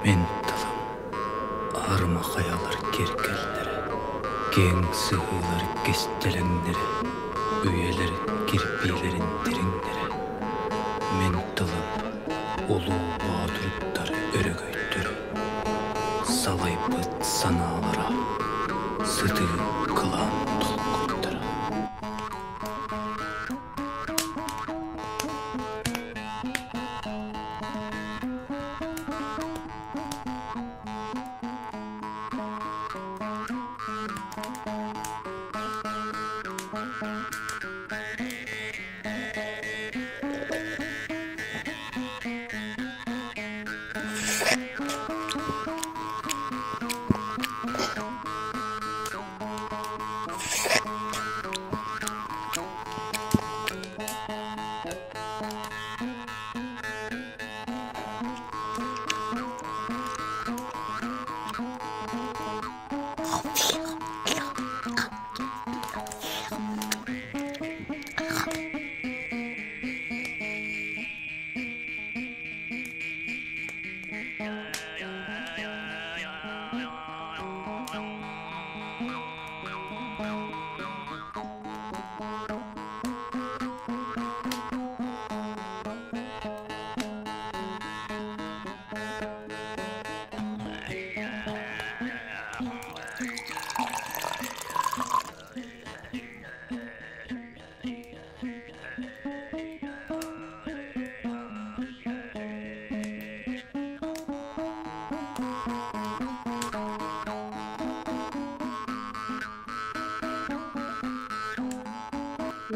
Мин тылым аарыма хайалар киэргэллэрэ, киэҥ сыһыылар кистэлэҥнэрэ, үйэлэр кирбиилэрин дириҥнэрэ. Мин тылым улуу боотурдар өрөгөйдөрө, салайбыт санаалара, сытыы кылаан толкуйдара.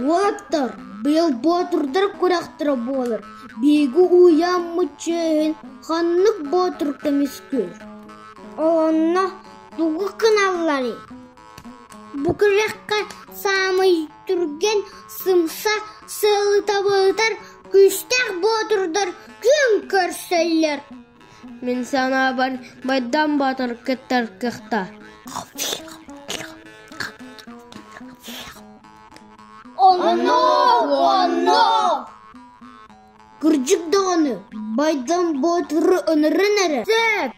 Уолаттар, быйыл боотурдар күрэхтэрэ буолар, биһиги уһуйааммыт чиэһин ханнык боотур көмүскүүр? Онно тугу гыналларый? Бу күрэххэ саамай түргэн, сымса, сыалытабытар күүстээх боотурдар күөн көрсөллөр. Мин санаабар, Байдам Боотур кыттар кыахтаах. Онно, онно! Кырдьык даҕаны, Байдам Боотуру ынырын эрэ. Сөп!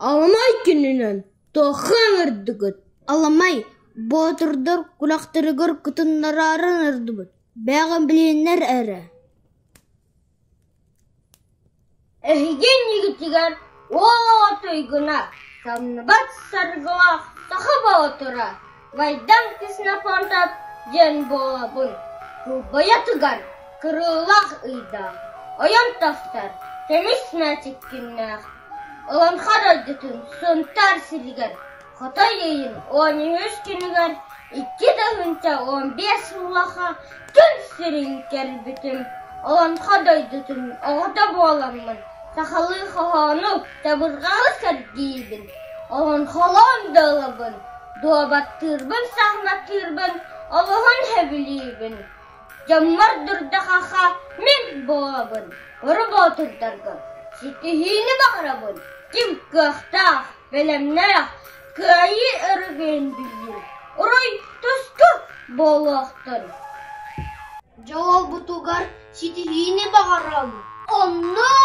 Аламай күнүнэн туохха ыҥырдыгыт? Аламай боотурдар кулахтарыгар кытыннараары ыҥырдыбыт, бэйэҕин билиһиннэр эрэ. Эһиги иннигитигэр уол оҕо туйгуна, самныбат саргылаах саха боотура Майдан Ксенофонтов диэн буолабын. Кылбайа тыгар, кырыылаах ыйдаах, ойон тахсар көмүс мээчиккиннээх, Олоҥхо дойдутун Сунтаар сиригэр Хотой ыйын 13 күнүгэр 2015 сыллаха күн сирин көрбүтүм. Олоҥхо дойдутун оҕото буоламмын, сахалыы хоһоону, чабырҕаҕы сэргиибин, олоҥхолоон да ылабын, дуобаттыырбын, сахматтыырбын олуһун сөбүлүүбүн. Дьоммор дурда-хахха мин буолабын, бары боотурдарга ситиһиини баҕарабын, ким кыахтаах, бэлэмнээх, кыайыы өрөгөйүн билиир, уруй туску буолуохтун! Дьолбутугар ситиһиини баҕарабыт. Онно!